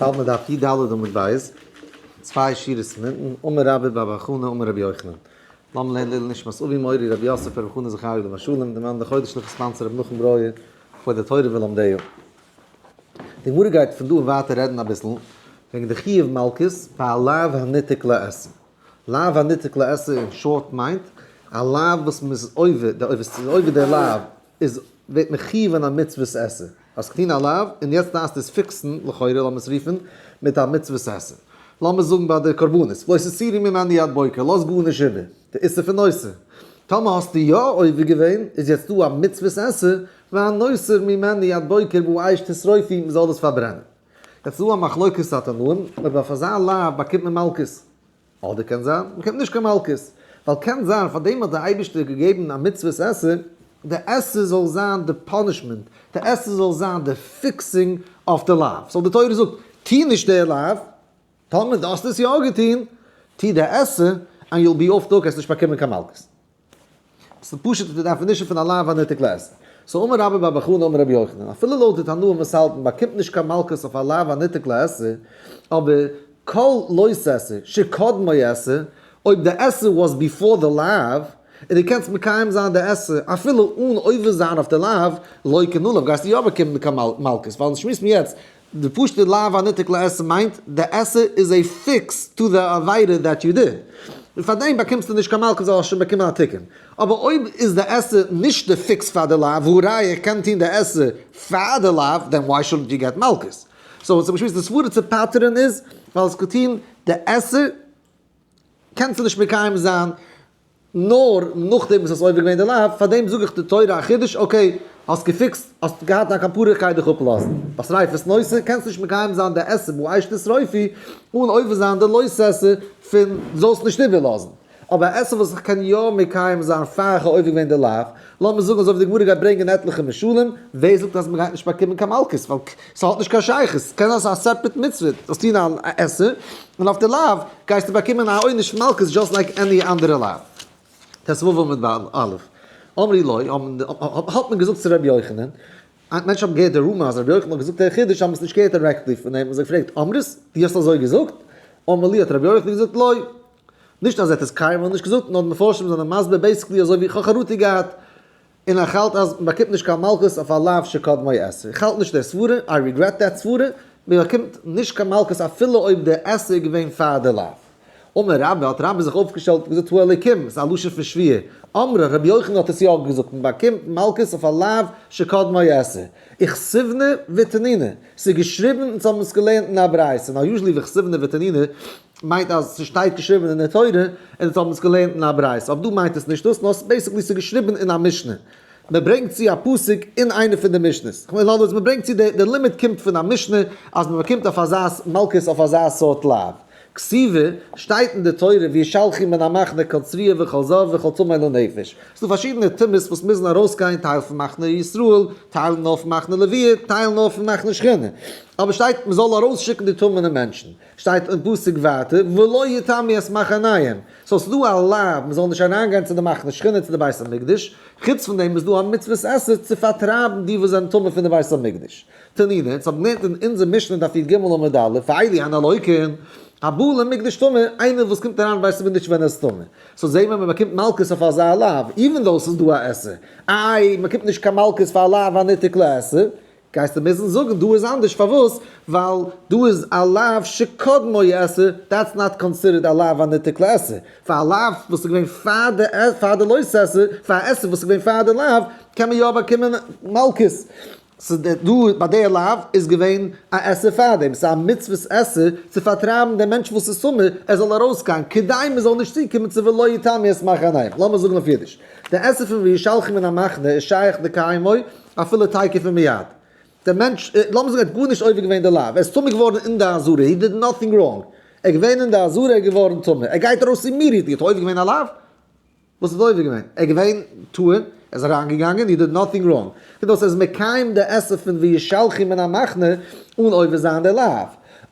האלט מען דף י"ד עמוד ב', צוויי שורות פון אונטן, אמר רבה בר בר חנה אמר רבי יוחנן, לאמיר לערנען לעילוי נשמת אבי מורי רבי יוסף ברב חנה זכרי' עליו השלום, דער מאן דחודש לכ' sponsor רבי נחום ברויער, כבוד התורה ולומדיה. די גמרא גייט פון דא און ווייטער רעדן אביסל וועגן די חיוב מלקות ביי א לאו הניתק לעשה. לאו הניתק לעשה אין short מיינט א לאו וואס מ'איז עובר, די עובר ס'איז עובר די לאו איז ווערט מחויב אין א מצוות עשה. האסט געטון א לאו און יעצט דארפסטו עס fix ן, לכאורה לאמיר עס רופן, מיט א מצוות עשה. לאמיר זאגן ביי די קרבנות, לא תותירו ממנו עד בוקר, לאז גארנישט איבער, די איסור פון נותר. טאמער האסטו יא עובר געווען, איז יעצט דא א מצוות עשה, והנותר ממנו עד בוקר באש תשרופו, מ'זאל עס פארברענען. יעצט איז דא א מחלוקת התנאים, אויב אויף אזא לאו באקומט מען מלקות. אדער קען זיין מ'קומט נישט קיין מלקות, ווייל קען זיין פאר דעם האט דער אייבערשטער געגעבן א מצוות עשה, די עשה זאל זיין די punishment, די עשה זאל זיין די fixing אויף די לאו, so די תורה זאגט, טו נישט די לאו, טאמער דו האסט עס יא געטון, טו די עשה, and you'll be off the hook, וועסט נישט באקומען קיין מלקות. ס'איז פשוט די definition פון א לאו הניתק לעשה. so אמר רבה בר בר חנה אמר רבי יוחנן, אפילו לויט די תנאים וואס האלטן באקומט נישט קיין מלקות אויף א לאו הניתק לעשה, אבער כל לא תעשה שקדמו עשה, אויב די עשה was before די לאו, און דו קענסט מקיים זיין די עשה אפילו אן עובר זיין אויף די לאו, לוקין עליו גייסטו יא באקומען קיין מלקות, ווייל אונז שמועסן יעצט די פשוטע לאו הניתק לעשה מיינט די עשה איז a fix to די עבירה that you did, און פאר דעם באקומסטו נישט קיין מלקות ווייל האסט שוין באקומען א תיקון, אבער אויב איז די עשה נישט די fix פאר די לאו, והא ראיה איך קען טון די עשה פאר די לאו, then why shouldn't you get מלקות? so וואס איך שמועס די סברה צו פטר'ן איז ווייל עס געטון די עשה קענסטו נישט מקיים זיין נאר נאכדעם וואס האסט עובר געווען די לאו, פארדעם זאג איך די תורה א חידוש, okay, האסט געפיקסט, האסט געהאט א כפרה גיי דיך אפלאזן, ביי שריפת נותר קענסט נישט מקיים זיין די עשה באש תשרופו אן עובר זיין די לא תעשה פון זאלסט נישט איבערלאזן, אבער א עשה וואס איך קען יא מקיים זיין פאר איך האב עובר געווען די לאו, לאמיר זאגן אזוי ווי די גמרא גייט ברענגען עטליכע משלים, ווער זאגט אז מ'גייט נישט באקומען קיין מלקות, ווייל ס'האט נישט קיין שייכות, ס'קען זיין ס'איז א separate מצוה, זאלסט טון א עשה, און אויף די לאו גייסטו באקומען א עונש פון מלקות just like any אנדערע לאו. ט"ו עמוד א'. אמרו לו, האט מען געזאגט צו רבי יוחנן, מענטשן האבן געהערט די rumor אז רבי יוחנן האט געזאגט דער חידוש, האבן עס נישט געהערט directly פון אים, האבן זיי געפרעגט, אמרת? דו האסט אזוי געזאגט? אמר להו האט רבי יוחנן געזאגט, לא. נישט אז ער האט עס קיינמאל נישט געזאגט, נאר די מפרשים זענען מסביר basically אזוי ווי איך האב חרטה געהאט, און איך האלט אז מען באקומט נישט קיין מלקות אויף א לאו שקדמו עשה. איך האלט נישט די סברה, I regret that סברה, מען באקומט נישט קיין מלקות אפילו אויב די עשה איז געווען פאר די לאו. אמר רבה, האט רבה זיך אויפגעשטעלט און געזאגט הוא אלוקים, ס'איז א לשון פון שבועה. אמרה, רבי יוחנן האט עס יא געזאגט, מען באקומט מלקות אויף א לאו שקדמו עשה. וכתיבנא ותנינא, ס'איז געשריבן אונז האבן עס געלערנט אין א ברייתא, now usually וכתיבנא ותנינא מיינט אז ס'שטייט געשריבן אין די תורה און אונז האבן עס געלערנט אין א ברייתא, אבער דא מיינט עס נישט דאס, נאר basically ס'איז געשריבן אין א משנה. מען ברענגט צו א פסוק אין איינע פון די משנות. כ'מיין in other words מען ברענגט צו די די לימוד קומט פון א משנה אז מען באקומט אויף אזא מלקות אויף אזא סארט לאו. כתיבא, שטייט אין די תורה וישלחו מן המחנה כל צרוע וכל זב וכל טמא לנפש. ס'דא פארשידענע טומאות וואס מוזן ארויסגיין טייל פון מחנה ישראל, טייל נאר פון מחנה לוויה, טייל נאר פון מחנה שכינה. אבער שטייט מען זאל ארויסשיקן די טמא'נע מענטשן. שטייט אין פסוק ווייטער ולא יטמאו את מחניהם, so ס'איז דא א לאו מ'זאל נישט אריינגיין צו די מחנה שכינה צו די בית המקדש, חוץ פון דעם איז דא א מצוות עשה צו פארטרייבן די וואס זענען טמא פון די בית המקדש. תנינא, אונז האבן געלערנט אין אונזער משנה דף י"ג עמוד א', ואלו הן הלוקין, הבא למקדש טמא, איינער וואס קומט אריין אין בית המקדש ווען ער איז טמא. so זעהן מיר מ'באקומט מלקות אויף אזא לאו, even though ס'איז דא א עשה. איי, מ'באקומט נישט קיין מלקות פאר א לאו הניתק לעשה? גייסטו מוזן זאגן דא איז אנדערש פארוואס? ווייל דא איז א לאו שקדמו עשה, that's not considered א לאו הניתק לעשה, פאר א לאו וואס איז געווען פאר די פאר די לא תעשה, פאר א עשה וואס איז געווען פאר די לאו, קען מען יא באקומען מלקות. ס'איז דא ביי די לאו איז געווען א עשה פאר דעם, ס'איז א מצוות עשה צו פארטרייבן דעם מענטש וואס איז טמא ער זאל ארויסגיין כדי מען זאל נישט צוקומען צו ולא יטמאו את מחניהם. לאמיר זאגן אויף אידיש, די עשה פון וישלחו מן המחנה איז שייך לקיימו אפילו תיכף ומיד. דער מענטש, לאמיר זאגן ער האט גארנישט עובר געווען די לאו, ער איז טמא געווארן אין די עזרה, he did nothing wrong, ער איז געווען אין די עזרה, ער איז געווארן טמא, ער גייט ארויס immediately, האט ער עובר געווען א לאו? וואס האט ער עובר געווען? ער איז געווען טהור, ער איז אריינגעגאנגען, he did nothing wrong. קומט אויס ער איז מקיים די עשה פון וישלחו מן המחנה אן עובר זיין די לאו.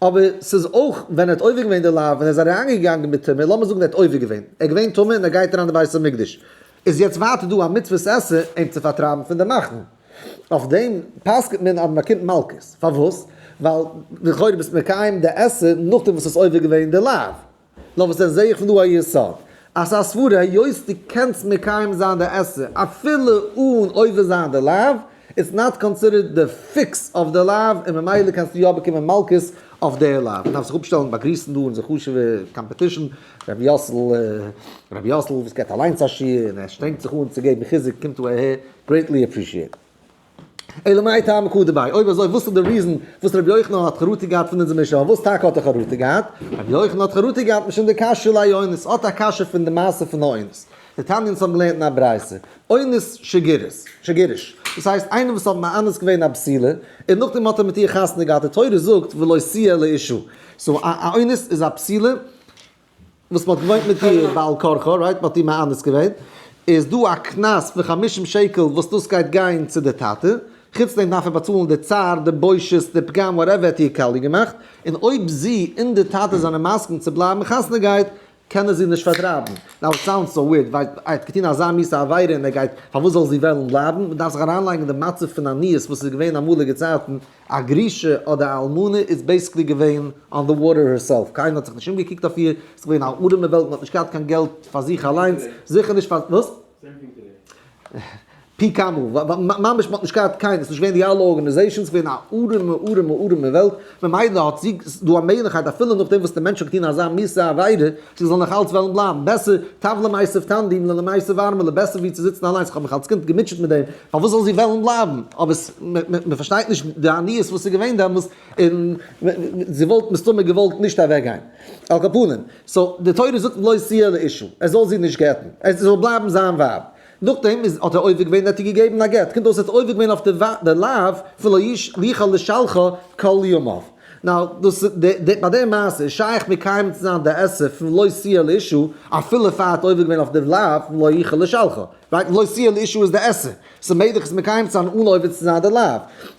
אבער ס'איז אויך ווען ער האט עובר געווען די לאו, ווען ער איז אריינגעגאנגען מיט טומאה, לאמיר זאגן ער האט עובר געווען, ער איז געווען טמא און ער גייט אריין אין בית המקדש, איז יעצט ווייטער דא א מצוות עשה אים צו פארטרייבן פון די מחנה. אויף דעם פסק'נט מען אז מען באקומט מלקות. פארוואס? ווייל לכאורה ביסט מקיים די עשה נאכדעם וואס האסט עובר געווען די לאו. נאר וואס דען זעה איך פון דא א יסוד אז ס'איז א סברה היות דו קענסט מקיים זיין די עשה אפילו אן עובר זיין די לאו, it's not considered די fix אויף די לאו און ממילא קענסטו יא באקומען מלקות אויף די לאו. מ'דארף זיך אפשטעלן באגריסן דא אונזער חשוב'ע competition רבי יאסל, רבי יאסל וואס געבט אליינס א שיעור און ער שטרענגט זיך אן צו געבן חיזוק קומט דא אהער, greatly appreciate. אלא מאי טעמא קא דבעי, אויב אזוי וואס איז די reason וואס רבי יוחנן האט חרטה געהאט פון אונזער משנה, פארוואס טאקע האט ער חרטה געהאט? רבי יוחנן האט חרטה געהאט משום דקשיא ליה אונס, האט א קשיא פון די מעשה פון אונס. דתניא אונז האבן געלערנט אין א ברייתא, אונס שגירש, שגירש, דאס הייסט איינער וואס האט מאנס געווען א בתולה, און נאכדעם האט ער מיט איר חתונה געהאט, די תורה זאגט ולא תהיה לאשה, so א אונס איז א בתולה וואס מ'האט געוואוינט מיט איר בעל כרחה, right, מ'האט איר מאנס געווען, איז דא א קנס פון חמישים שקל וואס דאס גייט גיין צו די טאטע, חוץ דעם דארף ער באצאלן די צער, די בושות, די פגם, whatever האט איר קאליע געמאכט, און אויב זי און די טאטע זענען מסכים צו בלייבן חתונה גייט, קען ער זי נישט פארטרייבן. Now it sounds so weird, ווייל ער האט געטון אזא מיאוסע עבירה און ער גייט, פארוואס זאל זי וועלן בלייבן? מ'דארף זיך אריינלייגן אין די מצב פון עניות וואס איז געווען אמאליגע צייטן, א גרושה אדער א אלמנה איז basically געווען on the water herself, קיינער האט זיך נישט אומגעקוקט אויף איר, ס'איז געווען א ארעמע וועלט, מ'האט נישט געהאט קיין געלט פאר זיך אליינס, זיכער נישט פאר, וואס? פי כמה, ממש מ'האט נישט געהאט קיין, ס'איז נישט געווען די אלע organizations, ס'איז געווען א ארעמע ארעמע ארעמע וועלט, ממילא האט זי דא א מעגליכקייט אפילו נאכדעם וואס די מענטש האט געטון אזא מיאוסע עבירה, זי זאל נאך אלץ וועלן בלייבן, בעסער טב למיתב טנדי מלמיתב ארמלא, בעסער ווי צו זיצן אליינס, איך האב מיך אלס קינד געמוטשעט מיט דעם, פארוואס זאל זי וועלן בלייבן? אבער מען פארשטייט נישט די עניות וואס איז געווען דעמאלס, און זי וואלט מסתמא געוואלט נישט אוועקגיין. על כל פנים, so די תורה זאגט לא תהיה לאשה, ער זאל זי נישט גט'ן, ער זאל בלייבן זיין ווייב. נאכדעם איז האט ער עובר געווען, ער האט איר געגעבן א גט, קומט אויס ער האט עובר געווען אויף די לאו פון לא יוכל לשלחה כל ימיו. Now, דאס די די ביי די מעשה איז שייך מקיים צו זיין די עשה פון לא תהיה לאשה אפילו פאר האט עובר געווען אויף די לאו פון לא יוכל לשלחה. Right? לא תהיה לאשה איז די עשה. ס'איז מעגליך עס מקיים צו זיין אן עובר צו זיין די לאו.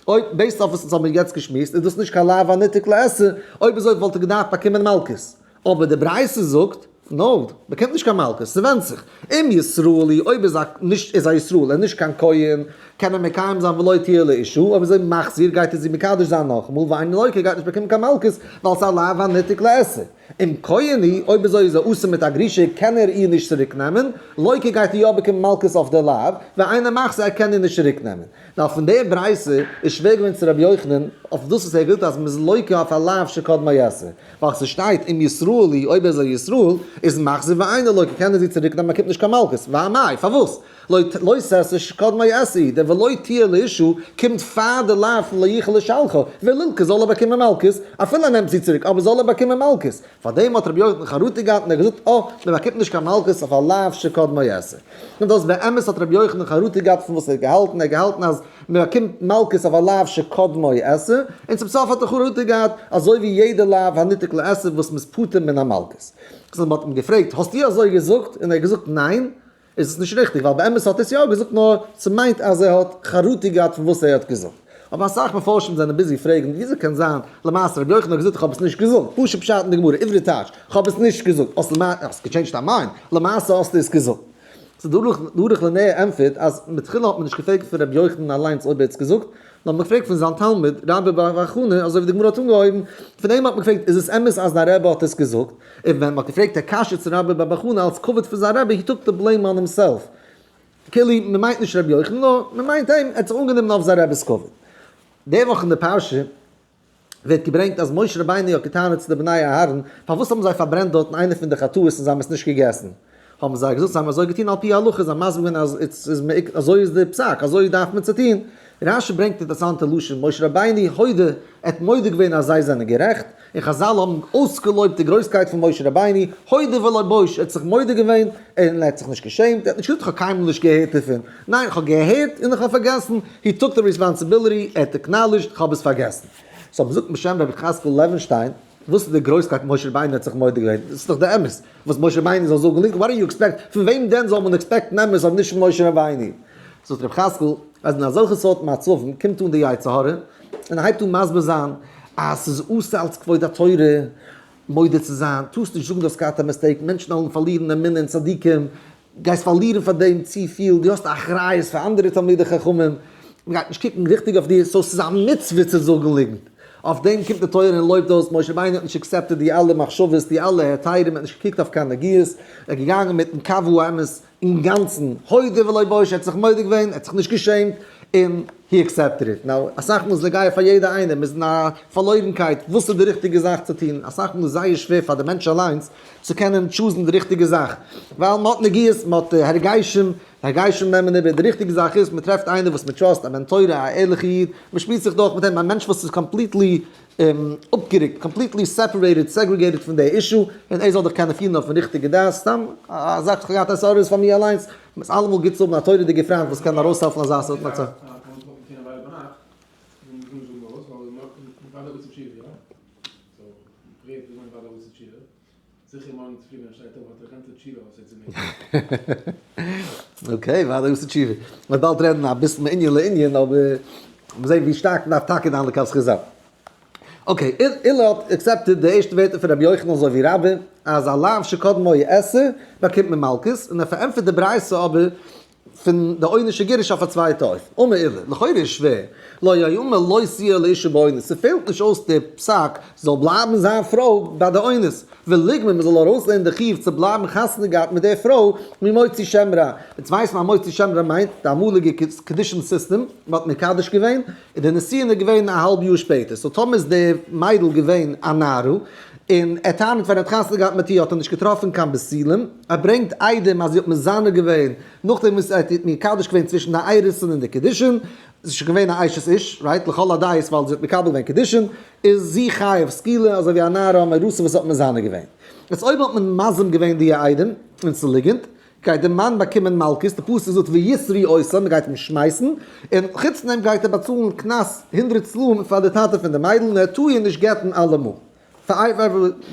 אויב based אויף וואס אונז האבן יעצט געשמועסט איז דאס נישט קיין לאו הניתק לעשה, אויב אזוי וואלט ער געדארפט באקומען מלקות. אבער די ברייתא זאגט, no, באקומט נישט קיין מלקות, ס'ווענדט זיך. אם ישראל הוא, אויב איז א נישט איז א ישראל און נישט קיין כהן, קען ער מקיים זיין ולא תהיה לאשה, אויב אזוי מחזיר גייט ער זי מקדש זיין נאכאמאל, ואינו לוקה גייט נישט באקומען קיין מלקות, ווייל ס'איז א לאו הניתק לעשה. אם כהן הוא, אויב אזוי איז ער אסור מיט א גרושה קען ער איר נישט צוריק נעמען, לוקה גייט ער יא באקומען מלקות אויף די לאו, ואינו מחזיר ער קען איר נישט צוריק נעמען. נאר פון די ברייתא איז שווער געווען צו רבי יוחנן אויף דאס וואס ער ווילט אז מ'איז לוקה אויף א לאו שקדמו עשה, ווייל ס'שטייט אם ישראל הוא, אויב ער איז א ישראל, איז מחזיר ואינו לוקה קען ער זי צוריק נעמען באקומט נישט קיין מלקות, ואמאי, פארוואס? לא לא תעשה שקדמו עשה, דער ולא תהיה לאשה קומט פאר די לאו פון לא יוכל לשלחה, ולילקה זאל ער באקומען מלקות, אפילו ער נעמט זי צוריק, אבער זאל ער באקומען מלקות. פארדעם האט רבי יוחנן חרטה געהאט און ער האט געזאגט, אה, מען באקומט נישט קיין מלקות אויף א לאו שקדמו עשה. קומט אויס באמת האט רבי יוחנן חרטה געהאט פון וואס ער האט געהאלטן, ער האט געהאלטן אז מען באקומט מלקות אויף א לאו שקדמו עשה, און צום סוף האט ער חרטה געהאט, אזוי ווי יעדע לאו הניתק לעשה וואס מ'איז פטור מן המלקות. סאו מ'האט אים געפרעגט, האסטו אזוי געזאגט? און ער האט געזאגט ניין. איז עס נישט ריכטיג, ווייל באמת האט ער עס יא געזאגט נאר ס'מיינט אז ער האט חרטה געהאט פון וואס ער האט געזאגט. אבער אסאך מפרשים זענען busy פרעגן וויאזוי קען זיין למעשה רבי יוחנן האט געזאגט איך האב עס נישט געזאגט, פשוט פשט אין די גמרא, עברי טייטש, איך האב עס נישט געזאגט, האסט למעשה האסט גע change ט דיין mind, למעשה האסטו עס געזאגט. ס'איז דער ערוך לנר ענטפערט אז מתחילה האט מען נישט געפרעגט פון רבי יוחנן אליינס אויב ער האט עס געזאגט, נאר מען פרעגט פון זיין תלמיד רבה בר בר חנה, אזוי ווי די גמרא האט אנגעהויבן, פון אים האט מען געפרעגט איז עס אמת אז דיין רבי האט עס געזאגט, און ווען מען האט געפרעגט א קשיא צו רבה בר בר חנה אלס כבוד פון זיין רבי, he took the blame on himself, כאילו מען מיינט נישט רבי יוחנן נאר מען מיינט אים, ער האט זיך אנגענומען אויף זיין רבי'ס כבוד. די וואך אין די פרשה ווערט געברענגט אז משה רבינו האט געטענה'ט צו די בני אהרן, פארוואס האבן זיי פארברענט דארטן איינע פון די חטאות און זיי האבן עס נישט געגעסן? האבן זיי געזאגט, זיי האבן אזוי געטון על פי הלכה, זיי האבן מסביר געווען אז איז אזוי איז די פסק, אזוי דארף מען צו טון. רשי ברענגט אינטערעסאנטע לשון, משה רבינו הודה, ער האט מודה געווען אז זיי זענען גערעכט, און חזל האבן אויסגעלויבט די גרויסקייט פון משה רבינו, הודה ולא בוש, ער האט זיך מודה געווען, און ער האט זיך נישט געשעמט, ער האט נישט געזאגט איך האב קיינמאל נישט געהערט דערפון, ניין איך האב געהערט און איך האב פארגעסן, he took the responsibility, ער האט acknowledged איך האב עס פארגעסן. So מ'זאגט בשם רבי חזקאל לעווענשטיין, וואס איז די גרויסקייט משה רבינו האט זיך מודה געווען? דאס איז דאך די אמת וואס משה רבינו זאל זאגן ליגנט, what do you expect? פון וועם דען זאל מען expect ן אמת אויב נישט פון משה רבינו? זאגט רבי חזקאל אז אין אזעלכע סארט מצבים קומט אן די יצר הרע און הייבט אן מסביר זיין אז ס'איז אסור אלס כבוד התורה מודה צו זיין, טארסט נישט זאגן דו האסט געהאט א mistake, מענטשן וועלן פארלירן אמונה אין צדיקים, גייסט פארלירן פאר דעם צופיל, דו האסט א אחריות פאר אנדערע תלמידי חכמים, מ'גייט נישט קוקן ריכטיג אויף דיר, so ס'איז א מצוה צו זאגן ליגנט. אויף דעם קומט די תורה און לויבט אויס, משה רבינו האט נישט accepted די אלע מחשבות, די אלע היתרים, ער האט נישט געקוקט אויף קיין נגיעות, ער איז געגאנגען מיטן קו האמת אינגאנצן, הודה ולא בוש, ער האט זיך מודה געווען, ער האט זיך נישט געשעמט, און he accepted it. Now, אסאך מאל איז נוגע פאר יעדע איינער, מ'איז אין א פארלוירנקייט, וואס איז די ריכטיגע זאך צו טון, אסאך מאל איז זייער שווער פאר די מענטש אליינס צו קענען choose ן די ריכטיגע זאך, ווייל מ'האט נגיעות, מ'האט הרגשים, הרגשים נעמען איבער, די ריכטיגע זאך איז מ'טרעפט איינער וואס מ' trust, א בן תורה, א ערליכע איד, מ'שמועסט זיך דורך מיט אים, א מענטש וואס איז completely אפגערוקט, completely separated, segregated פון די issue, און ער זאל דיך קענען פירן אויפן ריכטיגע דעת, סתם א זאך וואס כ'האב געהאט התעוררות פאר מיר אליינס, ס'איז אלעמאל גוט צו האבן א תורה'דיגע פריינט וואס קען ארויסהעלפן אזא סארט מצב. זיכער מארגן צופרי ווען ער שטייט אויף האט ער א גאנצע תשובה וואס ער האט צו מעגן. Okay, ווארט אויס די תשובה. מ'וועט באלד רעדן אביסל מענין לענין, אבער מ'זעט ווי שטארק מ'דארף טאקע דיין לכף זכות זיין. Okay, עולא האט accepted די ערשטע ווערטער פון רבי יוחנן אזוי ווי רבה, אז א לאו שקדמו עשה באקומט מען מלקות, און ער פארענטפערט די ברייתא אבער פון די עונש הגירוש אויף א צווייטע אופן. אמר עולא, לכאורה איז שווער, לא יאמר לא תהיה לאשה באונס, ס'פעלט נישט אויס די פסק זאל בלייבן זיין פרוי ביי די אונס, וליגמר מ'זאל ארויסלערנען די חיוב צו בלייבן חתונה געהאט מיט די פרוי ממוציא שם רע. יעצט ווייסט מען אז מוציא שם רע מיינט די אמאליגע קידושין סיסטעם, מ'האט מקדש געווען, און די נישואין איז געווען א האלב יאר שפעטער, so טאמער איז די מיידל געווען א נערה, און ער טענה'ט ווען ער האט חתונה געהאט מיט איר האט ער נישט געטראפן קיין בתולים, ער ברענגט עדים אז זי האט מזנה געווען נאכדעם וואס ער האט איר מקדש געווען צווישן די אירוסין און די קידושין, זי איז שוין געווען א אשת איש, right, לכל הדעות ווייל זי האט מקבל געווען קידושין, איז זי חייב סקילה אזוי ווי א נערה המאורסה וואס האט מזנה געווען. יעצט אויב האט מען מזים געווען די עדים און ס'ליגנט, גייט דער מאן באקומען מלקות, די פסוק זאגט ויתרו אותו, מען גייט אים שמייסן, און חוץ פון דעם גייט ער באצאלן קנס הונדרעט סלעים פאר די טאטע פון די מיידל, און ער טאר איר נישט גט'ן אלעמאל, פאר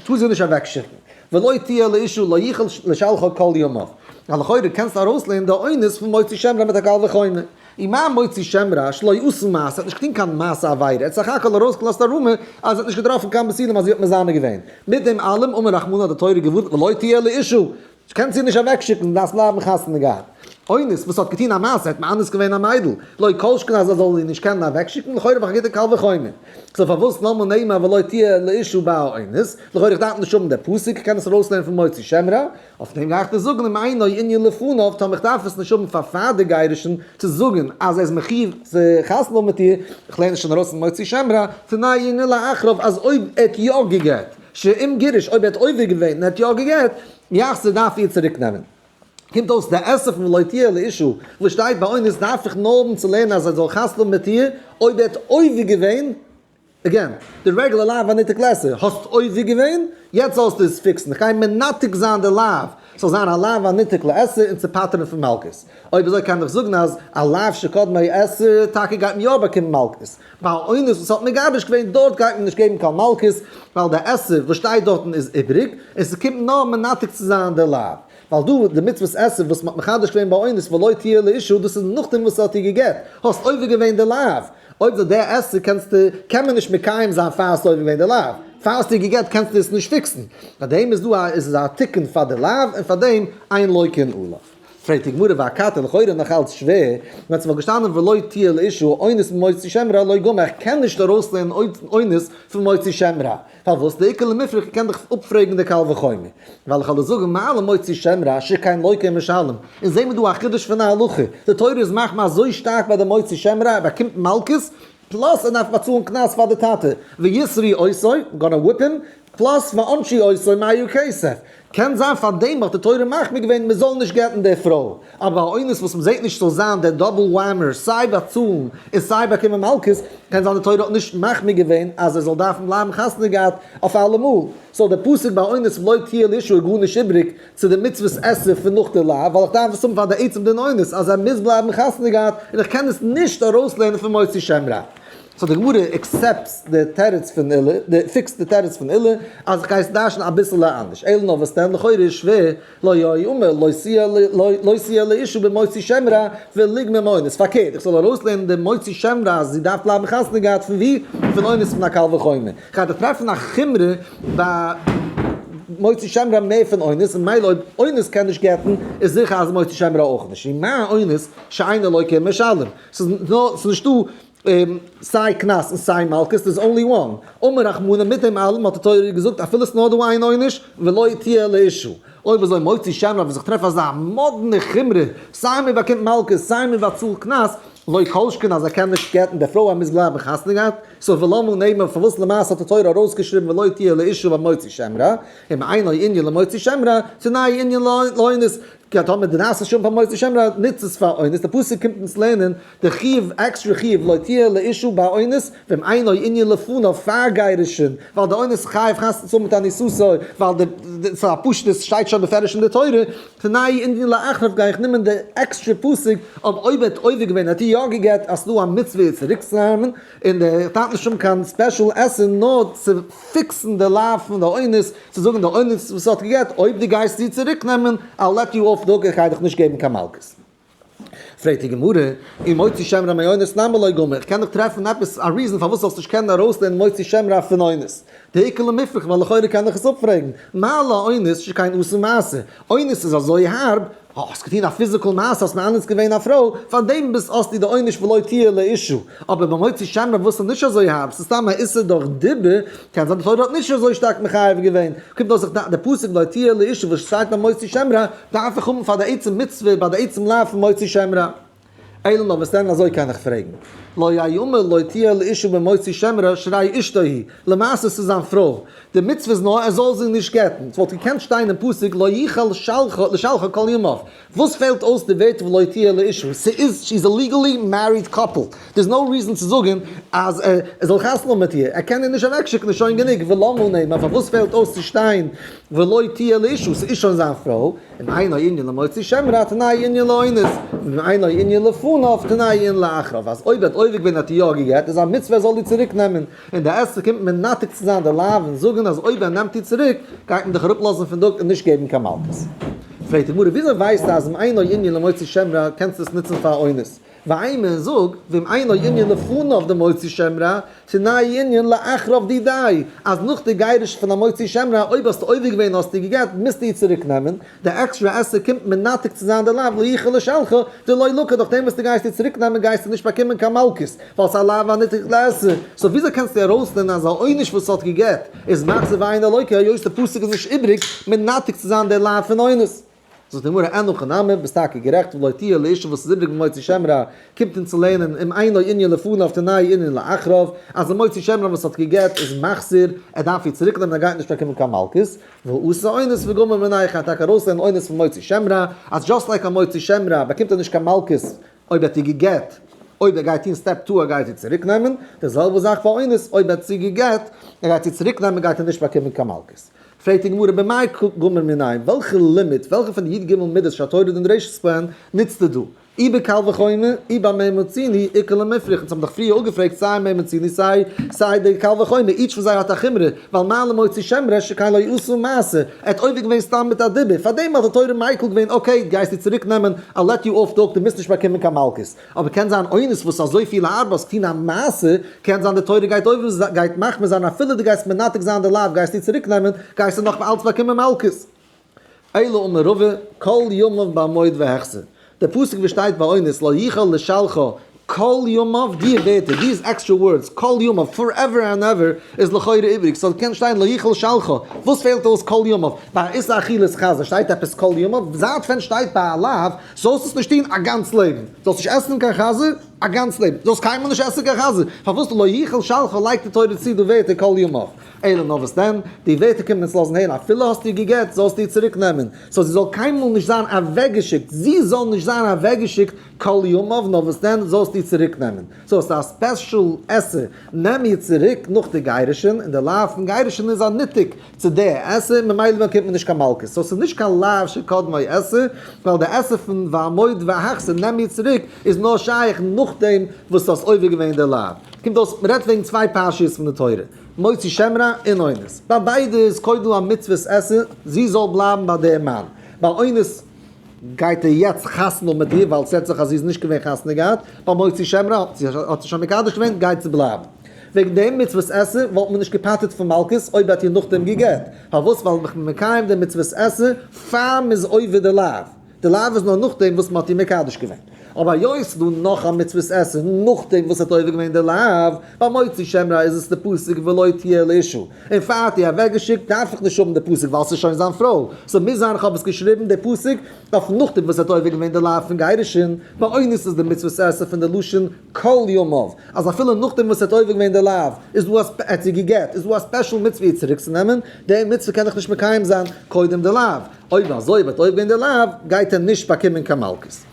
טאר זי נישט אוועקשיקן, ולא תהיה לאשה לא יוכל לשלחה כל ימיו, ווייל לכאורה קענסטו ארויסלערנען די אונס פון מוציא שם רע מיט א קל וחומר, ומה מוציא שם רע שלא עשה מעשה, ער האט נישט געטון קיין מעשה עבירה, ער האט סך הכל ארויסגעלאזט א rumor אז ער האט נישט געטראפן קיין בתולים אז זי האט מזנה געווען, מיט דעם אלעם אמר רחמנא האט די תורה געווארנט ולא תהיה לאשה, קענסט זי נישט אוועקשיקן, דארפסט בלייבן חתונה געהאט. אונס וואס האט געטון א מעשה, האט מאנס געווען א מיידל, לא כל שכן אז ער זאל איר נישט קענען אוועקשיקן, לכאורה האב איך א גוטע קל וחומר. So פארוואס למה נאמר ולא תהיה לאשה באונס? לכאורה איך דארף נישט האבן דער פסוק, איך קען עס ארויסלערנען פון מוציא שם רע. אויף דעם גיי איך דיר זאגן אם אינו ענין לפניו, טאמער איך דארף עס נישט האבן פאר פאר די גירושין צו זאגן אז ער איז מחיוב צו חתונה האבן מיט איר, איך לערן עס שוין ארויס פון מוציא שם רע, תנאי ענין לאחריו אז אויב ער האט יא גע'גט, שאם גירש, אויב ער האט עובר געווען און ער האט יא גע'גט, יחזיר דארף איר צוריק נעמען. קומט אויס די עשה פון ולא תהיה לאשה וואס שטייט ביי אונס דארף איך נאר האבן צו לערנען אז ער זאל חתונה האבן מיט איר אויב ער האט עובר געווען, again, די רעגולער לאו הניתק לעשה, האסט עובר געווען, יעצט זאלסטו עס fix ן, איך גיי מנתק זיין די לאו, ס'זאל זיין א לאו הניתק לעשה און צו פטר'ן פון מלקות. אויב אזוי קען איך זאגן אז א לאו שקדמו עשה טאקע גייט מען יא באקומען מלקות. ביי אונס וואס האט מגרש געווען דארט גייט מען נישט געבן קיין מלקות ווייל די עשה וואס שטייט דארטן איז איבריג און ס'קומט נאר מנתק צו זיין די לאו ווייל דא די מצוות עשה וואס מ'האט מחדש געווען ביי אונס ולא תהיה לאשה דאס איז נאכדעם וואס ס'האט איר גע'גט האסט עובר געווען די לאו אויב זאל די עשה קענסטו קען מען נישט מקיים זיין פאר האסט עובר געווען די לאו פאר האסט איר גע'גט קענסטו עס נישט fix ן פאר דעם איז דא א איז עס א תיקון פאר די לאו און פאר דעם אין לוקין עליו. פרעגט די גמרא ואכתי לכאורה נאך אלץ שווער, ווען ס'וואלט געשטאנען ולא תהיה לאשה אונס ממוציא שם רע לא גמר, איך קען נישט ארויסלערנען אונס פון מוציא שם רע, פארוואס דאיכא למיפרך איך קען דאך אפפרעגן די קל וחומר, ווייל איך וועל דיר זאגן מה למוציא שם רע שכן לוקה ומשלם, און זעהן מיר דא א חידוש פון א הלכה, די תורה איז מחמיר אזוי שטארק ביי די מוציא שם רע, ער באקומט מלקות, plus ער דארף באצאלן קנס פאר די טאטע, ויתרו אותו, gonna whip him, plus וענשו אותו מאה כסף. קען זיין פאר דעם האט די תורה מחמיר געווען מען זאל נישט גט'ן די פרוי, אבער א אונס וואס מען זעט נישט זאל זיין דער double whammy סיי באצאלן און סיי באקומען מלקות, קען זיין די תורה האט נישט מחמיר געווען אז ער זאל דארפן בלייבן חתונה געהאט אויף אלעמאל, so דער פסוק ביי אונס ולא תהיה לאשה איז גארנישט איבריג צו די מצוות עשה פון נאך די לאו, ווייל איך דארף עס האבן פאר די עצם דין אונס אז ער מוז בלייבן חתונה געהאט און איך קען עס נישט ארויסלערנען פון מוציא שם רע. So די גמרא accepts די תירוץ פון עולא, די fix ט די תירוץ פון עולא, אז איך גיי עס דרש'ן אביסעלע אנדערש. אלא נאר וואס דען, לכאורה איז שווער, לא יאמר לא תהיה לאשה במוציא שם רע וליגמר מאונס. פארקערט, איך זאל ארויסלערנען די מוציא שם רע אז זי דארף בלייבן חתונה געהאט פון ווי? פון אונס פון א קל וחומר. איך גיי דאך טרעפן א חומרא ביי מוציא שם רע מער פון אונס, און מילא אויב אונס קען נישט גט'ן, איז זיכער אז מוציא שם רע אויך נישט. ומה אונס שאינו לוקה ומשלם. ס'איז נישטא. סיי קנס און סיי מלקות, there's only one. אמר רחמנא, מיט דעם אלעם האט די תורה געזאגט אפילו ס'נאר דא איין עונש, ולא תהיה לאשה. אויב אזוי מוציא שם רע וואס איך טרעף אזא מאדנע חומרא, סיי מען באקומט מלקות סיי מען באצאלט קנס, לא כל שכן אז ער קען נישט גט'ן די פרוי ער מוז בלייבן חתונה געהאט, so ולמה נאמר פארוואס למעשה האט די תורה ארויסגעשריבן ולא תהיה לאשה ביי מוציא שם רע, אם אינו ענין למוציא שם רע, תנהו ענין לאונס, כי טאמער די נעשה שוין פאר מוציא שם רע נוצט עס פאר אונס, די פסוק קומט אונז לערנען די חיוב עקסטרע חיוב לא תהיה לאשה ביי אונס, ואם אינו ענין לפניו פאר גירושין, ווייל די אונס חייב חתונה צו האבן מיט א נישואתו, ווייל די ס'איז א פשטות שטייט שוין בפירוש אין די תורה, תנהו ענין לאחריו גיי איך נעמען די עקסטרע פסוק אויב אויב ער האט עובר געווען האט איר יא געגעט אז ס'דא א מצוה איר צוריקצונעמען, און די טאטע נישט האבן קיין special עשה נאר צו fix ן די לאו פון די אונס, צו זאגן די אונס וואס האט געגעט אויב דו גייסט זי צוריקנעמען I'll let you off the hook איך גיי דיך נישט געבן קיין מלקות. פרעגט די גמרא, אי מוציא שם רע מאונס נמי לא גמר, איך קען דאך טרעפן עפעס א reason פארוואס זאלסט נישט קענען ארויסלערנען מוציא שם רע פון אונס. דאיכא למיפרך ווייל לכאורה קען איך עס אפפרעגן, מה לאונס שכן עשה מעשה, אונס איז אזוי הארב, האסט געטון א physical מעשה האסט מאנס געווען א פרוי, פארדעם ביסט האסטו די עונש ולא תהיה לאשה, אבער ביי מוציא שם רע וואס איז נישט אזוי הארב, ס'איז סתם א איסור דורך דיבור, קען זיין די תורה האט נישט אזוי שטארק מחייב געווען, קומט אויס די פסוק ולא תהיה לאשה וואס שטייט ביי מוציא שם רע, דארף איך האבן פאר די עצם מצוה ביי די עצם לאו פון מוציא שם רע. אלא נאר וואס דען אזוי קען איך פרעגן. לא ייאמר לא תהיה לאשה במוציא שם רע שהרי אשתו היא, למעשה ס'איז זיין פרוי, די מצוה איז נאר ער זאל זי נישט גט'ן, ס'וואלט געקענט שטיין אין פסוק לא יוכל לשלחה כל ימיו, וואס פעלט אויס די ווערטער ולא תהיה לאשה, ס'איז she is a legally married couple, there is no reason צו זאגן אז ער זאל חתונה האבן מיט איר, ער קען איר נישט אוועקשיקן איז שוין גענוג, ולמה נאמר פארוואס פעלט אויס צו שטיין ולא תהיה לאשה, ס'איז שוין זיין פרוי, אם אינו ענין למוציא שם רע תנהו ענין לאונס, ואם אינו ענין לפניו תנהו ענין לאחריו, אז אויב ער האט עובר געווען האט ער יא געגעט איז א מצוה ער זאל איר צוריק נעמען, און די עשה קומט מנתק צו זיין די לאו און זאגן אז אויב ער נעמט איר צוריק גייט מען דיך אראפלאזן פון דאג און נישט געבן קיין מלקות. פרעגט די גמרא וויאזוי ווייסטו אז אם אינו ענין למוציא שם רע קענסטו עס נוצן פאר אונס? ואימא זאג, ואם אינו ענין לפניו דמוציא שם רע, תנהו ענין לאחריו דידיה, אז נאך די גירוש פון א מוציא שם רע, אויב האסטו עובר געווען האסטו געגעט, מוזטו איר צוריק נעמען, די עקסטרע עשה קומט מנתק צו זיין די לאו לא יוכל לשלחה, דלא לקי, דורך דעם וואס דו גייסט איר צוריק נעמען גייסטו נישט באקומען קיין מלקות, ווייל ס'איז א לאו הניתק לעשה, so וויאזוי קענסטו ארויסלערנען אז א עונש וואס האט געגעט איז מחזיר ואינו לוקה היות די פסוק איז נישט איבריג מנתק צו זיין די לאו פון אונס? זאגט די גמרא, אין הכי נמי, ביסט טאקע גערעכט, ולא תהיה לאשה וואס איז איבריג במוציא שם רע, קומט אונז צו לערנען, אם אינו ענין לפניו תנהו ענין לאחריו, אז די מוציא שם רע וואס האט געגעט איז מחזיר, ער דארף איר צוריק נעמען ער גייט נישט באקומען קיין מלקות, והא אתא אונס וגמר מיניה, איך גיי טאקע ארויסלערנען אונס פון מוציא שם רע, אז just like א מוציא שם רע באקומט ער נישט קיין מלקות אויב ער האט איר געגעט, אויב ער גייט טון step two ער גייט איר צוריק נעמען, די זעלבע זאך פאר אונס, אויב ער האט זי געגעט, ער גייט איר צוריק נעמען גייט ער נישט באקומען קיין מלקות. פרעגט די גמרא במאי גמר מיניה, וועלכע לימוד, וועלכע פון די י"ג מידות שהתורה נדרשת בהן נוצט ער דא? אי בקל וחומר, אי במה מצינו, איכא למיפרך, אונז האבן דאך פריער אפגעפרעגט סיי מה מצינו סיי סיי די קל וחומר, each פון זיי האט א חומרא, ווייל מה למוציא שם רע שכן לא עשה מעשה, ער האט עובר געווען סתם מיט א דיבור, פארדעם האט די תורה מיקל געווען okay גייסטו צוריק נעמען, I'll let you off the hook, דו מוזט נישט באקומען קיין מלקות. אבער קען זיין אונס וואס אזויפיל הארב האסט טון א מעשה, קען זיין די תורה גייט עובר גייט מחמיר זיין אפילו דו גייסט מנתק זיין די לאו גייסטו צוריק נעמען, גייסטו נאך אלץ באקומען מלקות. אלא אמר רבא, כל ימיו בעמוד והחזיר. דער פסוק וואס שטייט ביי אונס לא יוכל לשלחה כל ימיו, די ווערטער, these extra words, כל ימיו, forever and ever, איז לכאורה איבריג, ס'זאל קענען שטיין לא יוכל לשלחה, וואס פעלט אויס כל ימיו? ביי איסור אכילת חזיר שטייט עפעס כל ימיו? זייט ווען שטייט ביי א לאו זאלסט עס נישט טון א גאנץ לעבן? זאלסט נישט עסן קיין חזיר א גאנץ לעבן? זאלסט קיינמאל נישט עסן קיין חזיר? פארוואס לא יוכל לשלחה לייגט די תורה צו די ווערטער כל ימיו? אלא נאר וואס דען? די ווערטער קומען אונז לאזן הערן אפילו האסטו איר געגעט זאלסטו איר צוריק נעמען, so זי זאל קיינמאל נישט זיין אוועקגעשיקט, זי זאל נישט זיין אוועקגעשיקט כל ימיו, נאר וואס דען זאלסטו איר צוריק נעמען, so עס איז א special עשה, נעם איר צוריק נאך די גירושין, און די לאו פון גירושין איז א ניתוק צו די עשה, ממילא באקומט מען נישט קיין מלקות, so עס איז נישט קיין לאו שקדמו עשה, ווייל די עשה פון ועמוד והחזיר נעם איר צוריק איז נאר שייך נאכדעם וואס דו האסט עובר געווען די לאו. קומט אויס מ'רעדט וועגן צוויי פרשיות פון די תורה. מוציא שם רע און אונס. ביי ביידע איז קודם א מצוות עשה זי זאל בלייבן ביי דעם מאן. ביי אונס גייט ער יעצט חתונה האבן מיט איר ווייל ס'רעדט זיך אז זי איז נישט געווען חתונה געהאט. ביי מוציא שם רע האט זי שוין מקדש געווען גייט זי בלייבן. וועגן דעם מצוות עשה וואלט מען נישט געפטר'ט פון מלקות אויב האט איר נאכדעם גע'גט. פארוואס? ווייל מ'איז מקיים דעם מצוות עשה פאר מ'איז עובר די לאו. די לאו איז נאר נאכדעם וואס מ'האט איר מקדש געווען. אבער היות ס'איז דא נאך א מצוות עשה נאכדעם וואס ער האט עובר געווען די לאו, ביי מוציא שם רע איז עס די פסוק ולא תהיה לאשה, און פאר האט איר אוועקגעשיקט דארף איך נישט האבן די פסוק ווייל ס'איז שוין זיין פרוי, so מוז זיין איך האב עס געשריבן די פסוק אויף נאכדעם וואס ער האט עובר געווען די לאו פון גירושין. ביי אונס איז די מצוות עשה פון די לשון כל ימיו, אז אפילו נאכדעם וואס ער האט עובר געווען די לאו איז דא א ער האט זי גע'גט איז דא א special מצוה איר צוריקצונעמען, די מצוה קען איך נישט מקיים זיין קודם די לאו, אויב אזוי וועט עובר געווען די לאו גייט ער נישט באקומען קיין מלקות.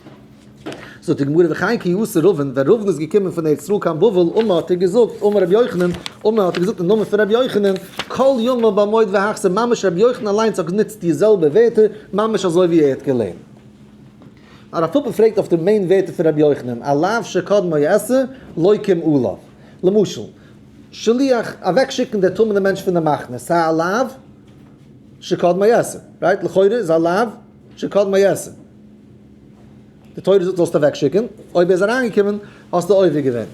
זאגט די גמרא וכן כי אתא רבין, ווען רבין איז געקומען פון ארץ ישראל קיין בבל, אמר האט ער געזאגט, אמר רבי יוחנן, אמר האט ער געזאגט אין נאמען פון רבי יוחנן, כל ימיו במועד והחזיר, ממש רבי יוחנן אליינס האט גענוצט די זעלבע ווערטער, ממש אזוי ווי ער האט געלערנט. הרב פאפא פרעגט אויף די main ווערטער פון רבי יוחנן, א לאו שקדמו עשה, לוקים עליו. למשל, שליח, אוועקשיקן דער טמא'נער מענטש פון די מחנה, ס'א לאו שקדמו עשה, right? לכאורה איז א לאו שקדמו עשה. די תורה זאגט זאלסט אוועקשיקן, אויב ער איז אריינגעקומען האסטו עובר געווען.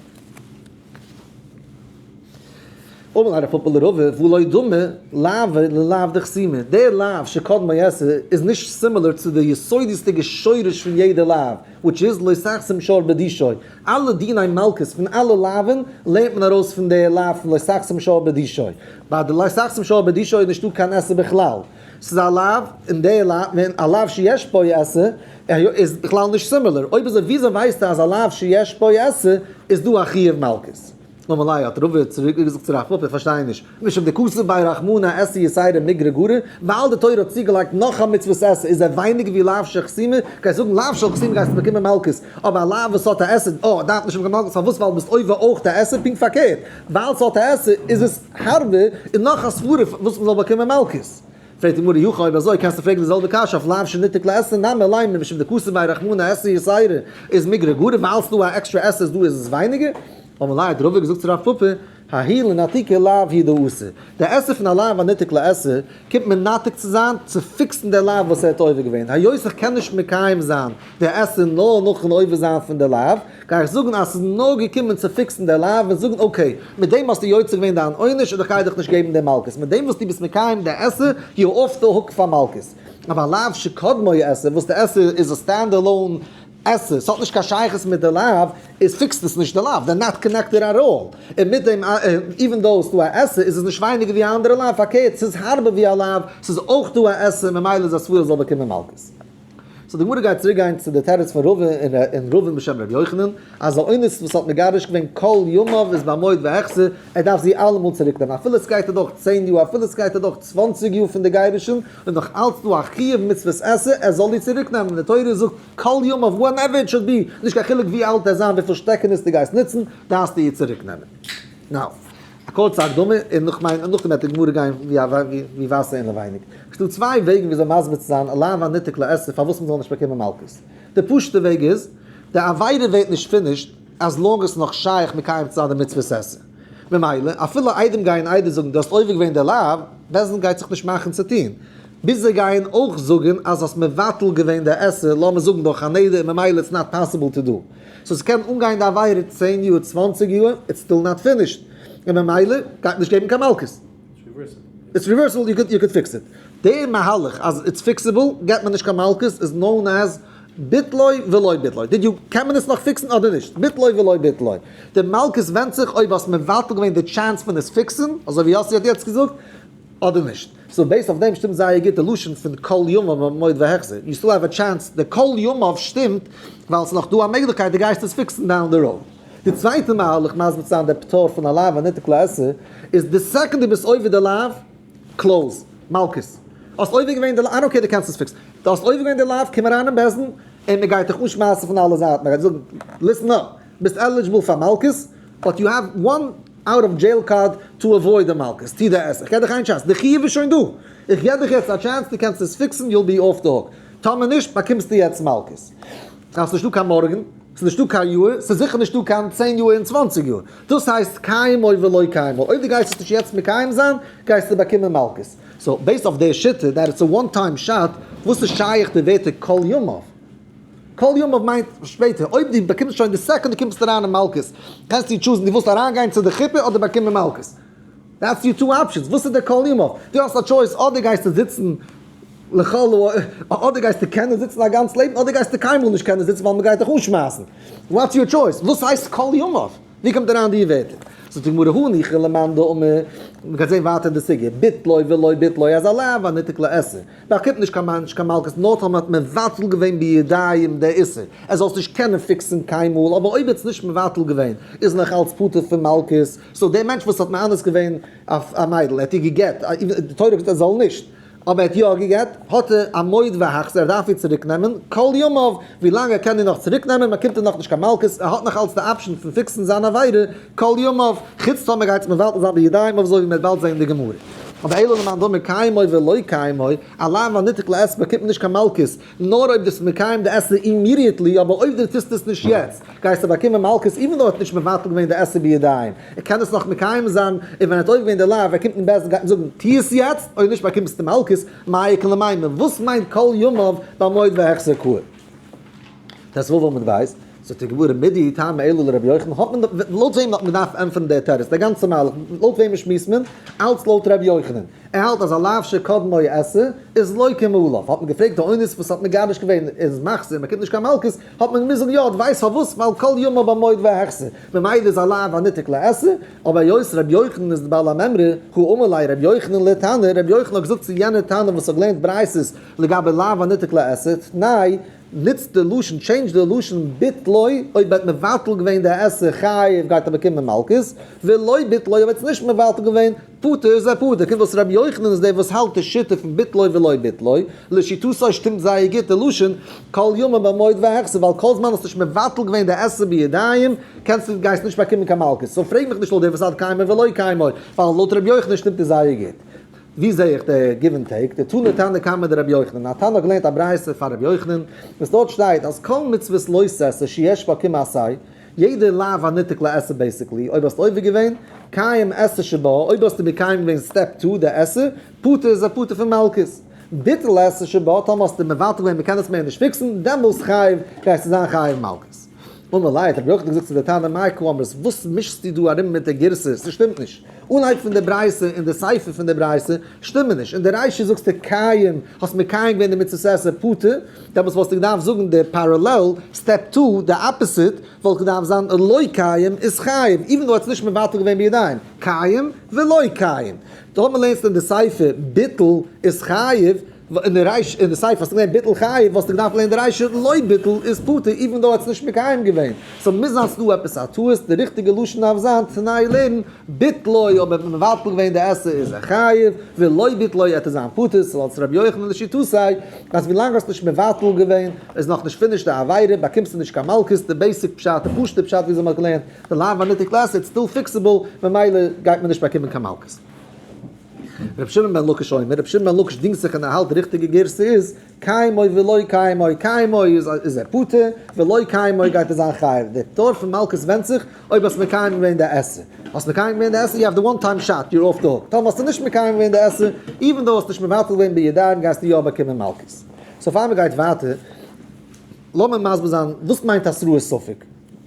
אמר ליה רב פפא לרבא, והא לא דמי לאו ללאו דחתימה, דער לאו שקדמו עשה איז נישט similar צו די יסודות'דיגע שורש פון יעדע לאו, which is לא תחסום שור בדישו. אלע דיני מלקות פון אלע לאווין לערנט מען ארויס פון די לאו פון לא תחסום שור בדישו. ביי די לא תחסום שור בדישו איז נישטא קיין עשה בכלל. ס'איז א לאו, און די לאו, ווען א לאו שיש בו עשה, איז בכלל נישט similar. אויב אזוי וויאזוי ווייסטו אז א לאו שיש בו עשה איז דא א חיוב מלקות? אמר ליה האט רבא צוריק געזאגט צו רב פפא איך פארשטיי נישט, משום דכתב ביה רחמנא עשה יתירה מיגרא גריר, ווייל די תורה האט צוגעלייגט נאך א מצוות עשה איז ער ווייניגער ווי לאו של חתימה, גייסט זאגן לאו של חתימה גייסטו באקומען מלקות, אבער א לאו וואס האט א עשה, אה, דארף נישט האבן קיין מלקות, פארוואס ווייל ביסט עובר אויך די עשה, פונקט פארקערט, ווייל ס'האט א עשה איז עס הארבער און נאך א סברה פארוואס מ'זאל באקומען מלקות. פרעגט די גמרא אי הכי אויב אזוי קענסטו פרעגן די זעלבע קשיא אויף לאו שניתק לעשה נמי לימא משום דכתב ביה רחמנא עשה יתירה איז מיגרא גריר ווייל ס'דא א עקסטרע עשה איז דא איז עס ווייניגער. אמר ליה האט רבא געזאגט צו רב פפא ההיא לנתוקי לאו הוא דאתא די עשה פון א לאו הניתק לעשה קומט מנתק צו זיין צו fix ן די לאו וואס ער האט עובר געווען היות איך קען נישט מקיים זיין די עשה נאר נאכן עובר זיין פון די לאו, גיי איך זאגן אז ס'איז נאר געקומען צו fix ן די לאו און זאגן okay, מיט דעם האסטו יוצא געווען דיין עונש און איך גיי דיך נישט געבן די מלקות, מיט דעם וואס דו ביסט מקיים די עשה, you off the hook פאר מלקות. אבער א לאו שקדמו עשה, וואס די עשה איז א stand alone עשה, ס'האט נישט קיין שייכות מיט די לאו, איז fix ט עס נישט די לאו, they're not connected at all. און מיט דעם, even though ס'דא א עשה, איז עס נישט ווייניגער ווי א אנדערע לאו, פארקערט, ס'איז הארבער ווי א לאו, ס'איז אויך דא א עשה, ממילא איז א סברא זאל באקומען מלקות. so די גמרא גייט צוריק גיין צו די תירוץ פון רבא און רבין בשם ר' יוחנן, אז א אונס וואס האט מגרש געווען כל ימיו איז במועד והחזיר, ער דארף זי אלעמאל צוריק נעמען אפילו עס גייט אדורך 10 יאר אפילו עס גייט אדורך 20 יאר פון די גירושין, און נאך אלץ דא א חיוב מצוות עשה ער זאל איר צוריק נעמען, די תורה זאגט כל ימיו whenever it should be, נישט קיין חילוק ווי אלט ער זיין וויפיל שטעקענעס דו גייסט נוצן, דארפסטו איר צוריק נעמען. Now. א קורצע הקדמה און נאך מיין נאכדעם וועט די גמרא גיין ווי וואסער אינעווייניג. ס'דא צוויי וועגן וויאזוי מסביר צו זיין לאו הניתק לעשה פארוואס מ'זאל נישט באקומען מלקות. די פשוט'ע וועג איז, די עבירה ווערט נישט finished as long עס איז נאך שייך מקיים צו זיין די מצוות עשה. ממילא אפילו עדים גייען עדות זאגן דו האסט עובר געווען די לאו, בית דין גייט זיך נישט מאכן צו טון. ביז זיי גייען אויך זאגן אז האסט מבטל געווען די עשה, לאמיר זאגן דורך א נדר, ממילא it's not possible to do. So ס'קען אנגיין די עבירה 10 יאר 20 יאר, it's still not finished. און ממילא גייט מען נישט געבן קיין מלקות. It's reversible, you could fix it. דער מהלך אז it's fixable געבט מען נישט קיין מלקות איז known as ביטלוי ולא ביטלוי. Did you, קען מען עס נאך fix ן אדער נישט? ביטלוי ולא ביטלוי. די מלקות ווענדט זיך אויב האסט מבטל געווען די chance פון עס fix ן, אזוי ווי יאסי האט יעצט געזאגט, אדער נישט. So based אויף דעם שטימט זייער גוט די לשון פון כל ימיו במועד והחזיר. You still have a chance, די כל ימיו שטימט ווייל ס'איז נאך דא א מעגליכקייט דו גייסט עס fix ן down the road. די צווייטע מהלך מסביר צו זיין די פטור פון א לאו הניתק לעשה איז די second דו ביסט עובר די לאו, close, מלקות. האסט עובר געווען די לאו, I don't care דו קענסט עס fix ן. דו האסט עובר געווען די לאו, קום אריין אין בית דין און מ'גייט דיך אנשמייסן פון אלע זייטן. מ'גייט זאגן, listen up, ביסט eligible פאר מלקות, but you have one out of jail card to avoid די מלקות, טו די עשה, איך געב דיך איין chance, די חיוב איז שוין דא, איך געב דיך יעצט א chance, דו קענסט עס fix ן, you'll be off the hook, טאמער נישט באקומסטו יעצט מלקות. ס'איז נישטא קיין מארגן, ס'איז נישטא קיין יאר, ס'איז זיכער נישטא קיין 10 יאר און 20 יאר, דאס הייסט קיימו ולא קיימו, אויב דו גייסט עס נישט יעצט מקיים זיין, גייסטו באקומען מלקות. So, based אויף די שיטה, that it's a one time shot, וואס איז שייך די ווערטער כל ימיו? כל ימיו מיינט שפעטער, אויב דו באקומסט שוין די second דו קומסט אריין אין מלקות, קענסטו choose ן דו ווילסט אריינגיין צו די חופה אדער באקומען מלקות. That's your two options. וואס איז דער כל ימיו? דו האסט א choice אדער גייסטו זיצן לכל אדער גייסטו קענען זיצן א גאנץ לעבן אדער גייסטו קיינמאל נישט קענען זיצן ווייל מ'גייט דיך אנשמייסן. What's your choice? וואס הייסט כל ימיו? ווי קומט אריין די ווערטער? זאגט די גמרא הניחא למאן דאמר, מ'גייט זען ווייטער אין די סוגיא, ביטלו ולא ביטלו אז א לאו הניתק לעשה, באקומט נישט קיין מענטש קיין מלקות נאר טאמער האט מבטל געווען בידיים די איסור, ער זאל עס נישט קענען פיקסן קיינמאל, אבער אויב ער האט עס נישט מבטל געווען איז נאך אלץ פטור פון מלקות, so דער מענטש וואס האט מאנס געווען א מיידל, ער האט איר גע'גט, די תורה זאגט ער זאל נישט, אבער ער האט יא גע'גט, האט ער א מועד והחזר, ער דארף איר צוריק נעמען, כל ימיו, ווי לאנג ער קען איר נאך צוריק נעמען, באקומט ער נאכנישט קיין מלקות, ער האט נאך אלץ די option פון פיקסן זיין עבירה, כל ימיו, חוץ טאמער גייט עס מבטל זיין בידיים אויף אזוי ווי מען וועט באלד זען אין די גמרא. אבער אלא למאן דאמר קיימו ולא קיימו, א לאו הניתק לעשה באקומט מען נישט קיין מלקות, נאר אויב דו ביסט מקיים די עשה immediately, אבער אויב דו טוסט עס נישט יעצט, גייסטו באקומען מלקות even though ער האט נישט מבטל געווען די עשה בידיים, ער קען עס נאך מקיים זיין, און ווען ער האט עובר געווען די לאו, ער קומט אין בית דין גייט מען זאגן טו עס יעצט, אויב נישט באקומסטו מלקות, מאי איכא למימר, וואס מיינט כל ימיו במועד והחזר קאי? ט"ו עמוד ב', זאגט די גמרא מידי טעמא אלא לרבי יוחנן, האט מען, לויט וועם האט מען געדארפט ענטפערן די תירוץ, די גאנצע מהלך, לויט וועמען שמועסט מען? אלץ לויט רבי יוחנן, ער האלט אז א לאו שקדמו עשה איז לוקה מעליו, האט מען געפרעגט די אונס וואס האט מגרש געווען איז מחזיר, מען קומט נישט קיין מלקות, האט מען געמוזט זאגן יא, דו ווייסט פארוואס, ווייל כל ימיו במועד והחזר, ממילא איז א לאו הניתק לעשה, אבער היות רבי יוחנן איז די בעל המימרא, הא אמר ליה רבי יוחנן לתנא, רבי יוחנן האט געזאגט צו יענער תנא וואס האט געלערנט ברייתות לגבי לאו הניתק לעשה, תנאי, נוצט די לשון, change די לשון ביטלו, אויב האט מבטל געווען די עשה חייב גייט ער באקומען מלקות, ולא ביטלו אויב האט עס נישט מבטל געווען, פטור איז ער פטור, קומט אויס רבי יוחנן איז דער וואס האלט די שיטה פון ביטלו ולא ביטלו, לשיטתו שטימט זייער גוט די לשון כל ימיו במועד והחזר, ווייל כל זמן האסט נישט מבטל געווען די עשה בידיים, קענסטו גייסט נישט באקומען קיין מלקות, so פרעג מיך נישט לויט דער וואס האלט קיימו ולא קיימו, ווייל לויט רבי יוחנן שטימט עס זייער גוט. ווי זעה איך די give and take? דתני תנא קמיה דרבי יוחנן, א תנא האט געלערנט א ברייתא פאר רבי יוחנן, וואס דארט שטייט אז כל מצוות לא תעשה שיש בה קום עשה, יעדע לאו הניתק לעשה basically, אויב האסטו עובר געווען, קיים עשה שבה, אויב האסטו מקיים געווען step two, די עשה, פטור איז ער פטור פון מלקות. ביטול עשה שבה, טאמער האסטו מבטל געווען מ'קען עס מער נישט פיקסן, דעמאלס חייב, גייסטו זיין חייב מלקות. אמר ליה, האט רבי יוחנן געזאגט צו די תנא מאי קאמרת, וואס מישסטו דא ארום מיט די גירסא, ס'שטימט נישט. אנהייב פון די ברייתא און די סיפא פון די ברייתא שטימען נישט, אין די רישא זאגסטו קיים, האסט מקיים געווען די מצות עשה פטור, דעמאלטס וואלסטו געדארפט זאגן די parallel step two, די opposite, וואלט געדארפט זיין לא קיים איז חייב, even though האט עס נישט מבטל געווען בידיים, קיים ולא קיים. טאמער לערנסטו אין די סיפא ביטול איז חייב, אין די רישא אין די סיפא האסטו געלערנט ביטול חייב וואלסטו געדארפט לערנען די רישא לא ביטול איז פטור even though האט עס נישט מקיים געווען, so מוז זיין ס'דא עפעס א טעות, די ריכטיגע לשון דארף זיין תנאי לערן ביטלו אויב האט מען מבטל געווען די עשה איז ער חייב, ולא ביטלו עט ער זיין פטור, so אלס רבי יוחנן לשיטתו אז ווילאנג האסט נישט מבטל געווען איז נאכנישט finished די עבירה באקומסטו נישט קיין מלקות, די basic פשט די פשוטע פשט וויאזוי מ'האט געלערנט די לאו הניתק לעשה it's still fixable ממילא גייט מען נישט באקומען קיין מלקות. רבי שמעון בן לקיש אומר, רבי שמעון בן לקיש דינגט זיך און ער האלט די ריכטיגע גירסא איז, קיימו ולא קיימו, קיימו איז ער פטור, ולא קיימו גייט ער זיין חייב, די פטור פון מלקות ווענדט זיך אויב האסט מקיים געווען די עשה, האסט מקיים געווען די עשה you have the one time shot, you're off the hook, טאמער האסטו נישט מקיים געווען די עשה, even though האסט נישט מבטל געווען בידיים גייסטו יא באקומען מלקות. so פאר מ'גייט ווייטער, לאמיר מסביר זיין וואס מיינט התראת ספק.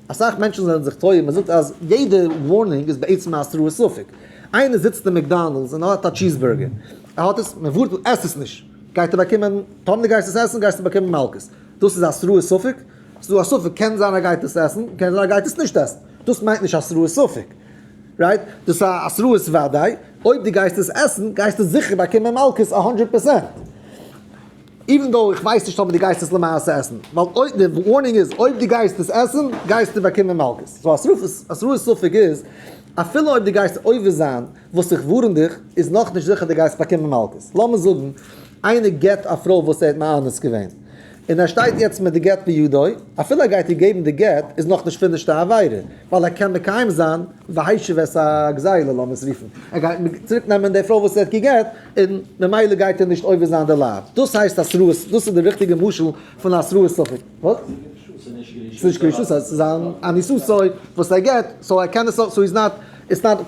אסאך מענטשן זענען זיך טועה, מ'זאגט אז יעדע warning איז בעצם א התראת ספק. איינער זיצט אין McDonald's און האט א cheeseburger, ער האט עס, מען ווארט, עס עס נישט, גייט ער באקומען, טאמער דו גייסט עס עסן גייסטו באקומען מלקות. דאס איז התראת ספק? ס'איז דא א ספק, קען זיין ער גייט עס עסן, קען זיין ער גייט עס נישט עסן. דאס מיינט נישט התראת ספק. Right? דאס איז א התראת וודאי, אויב דו גייסט עס עסן גייסטו זיכער באקומען מלקות א הונדרעט percent. Even though איך ווייס נישט אויב דו גייסט עס למעשה עסן, ווייל אויב די warning איז אויב דו גייסט עס עסן גייסטו באקומען מלקות. So התראת ספק איז, אפילו אויב דו גייסט עובר זיין וואס איך ווארן דיך, איז נאכנישט זיכער דו גייסט באקומען מלקות. לאמיר זאגן איינער גט א פרוי וואס ער האט מאנס געווען, און ער שטייט יעצט מיט די גט בידו, אפילו ער גייט איר געבן די גט איז נאכנישט finished די עבירה, ווייל ער קען מקיים זיין והשיב את הגזילה לאמיר עס רופן, ער גייט צוריק נעמען די פרוי וואס ער האט גע'גט, און ממילא גייט ער נישט עובר זיין די לאו. דאס הייסט התראת, דאס איז די ריכטיגע משל פון התראת ספק. וואס? ס'איז נישט קיין רשות, ס'איז אן אניסותו וואס ער געט, so ער קען עס, so איז not, it's not